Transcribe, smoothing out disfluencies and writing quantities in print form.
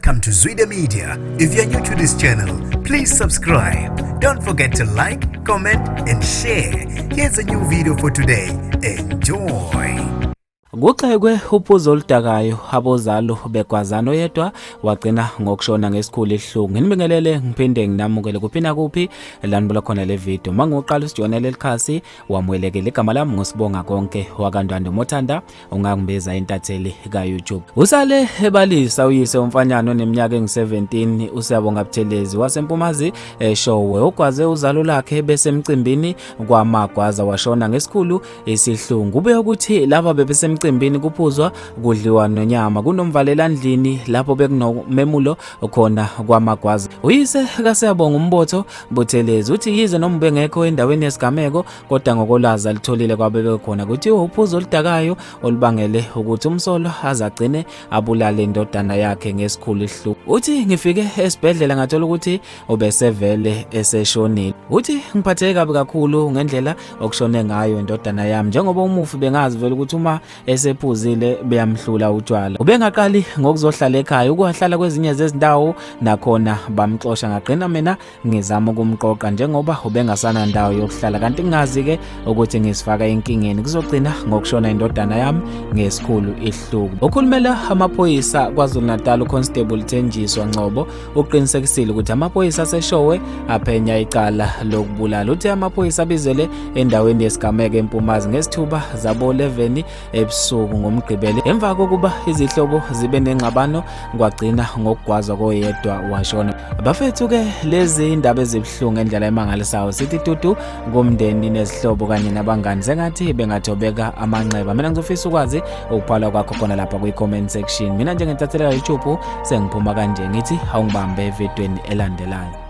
Welcome to Zwida Media. If you're new to this channel, please subscribe. Don't forget to like, comment, and share. Here's a new video for today. Enjoy. Kugxekwe uphuzo oludakayo abozalo begwazana oyedwa wagcina ngokushona ngesikhulu isihlungu. Nginibingelele ngiphinde nginamukele kuphi nakuphi la nibuka khona le video. Manguqala usijoyina leli khasi wamukelekile. Igama lami nguSibonga Konke wakaNdwandwe Mothanda ungangibiza intatheli ka-YouTube. Usale ebalisa uyise umfanyana oneminyaka engu-17 uSiyabonga Buthelezi waseMpumazi eShowe ogwaze uzalo lakhe besemcimbini kwaMagwaza washona ngesikhulu isihlungu. Kube ukuthi laba bebesemcimbini kuphuzwa kudliwa nonyama kunomvalela ndlini lapho bekunomemulo khona kwaMagwaza. Uyise kaSiyabonga uMbotho Buthelezi uthi yize noma ubengekho endaweni yesigameko kodwa ngokolwazi alitholile kwabebekhona kuthiwa uphuzo oludakayo olubangele ukuthi umsolwa aze agcine abulale indodana yakhe ngesikhulu isihluku. Uthi ngifike esibhedlela ngathola ukuthi ubesevele eseshonile. Uthi ngiphatheke kabi kakhulu ngendlela okushone ngayo indodana yami njengoba umufi bengazi vele ukuthi uma esephuzile beyamhlula utshwala. Ubengaqali ngokuzohlala ekhaya ukuwahlala kwezinye zezindawo nakhona bamxosha ngagcina mina ngizama ukumqoqa njengoba ubengasanandawo yokuhlala kanti ngingazi-ke ukuthi ngisifaka enkingeni kuzogcina ngokushona indodana yami ngesikhulu ihluku. Okhulumela amaphoyisa KwaZulu-Natal uConstable Thenjiswa Ngcobo uqinisekisile ukuthi amaphoyisa aseShowe aphenya icala lokubulala. Uthe amaphoyisa abizele endaweni yesigameko eMpumazi ngesithuba zabo-11 ebusuku ngoMgqibelo emva kokuba izihlobo zibe nengxabano kwagcina ngokugwazwa koyedwa washona. Bafethu ke lezi indaba ezibuhlungu ngendlela emangalisayo sithi tutu kumndeni nezihlobo kanye nabangani sengathi bengathobeka amanxeba. Mina ngizofisa ukwazi ukubhala kwakho khona lapha kwi-comment section. Mina njengentatheli ka-YouTube sengiphuma kanje ngithi awungibambe evidweni elandelayo.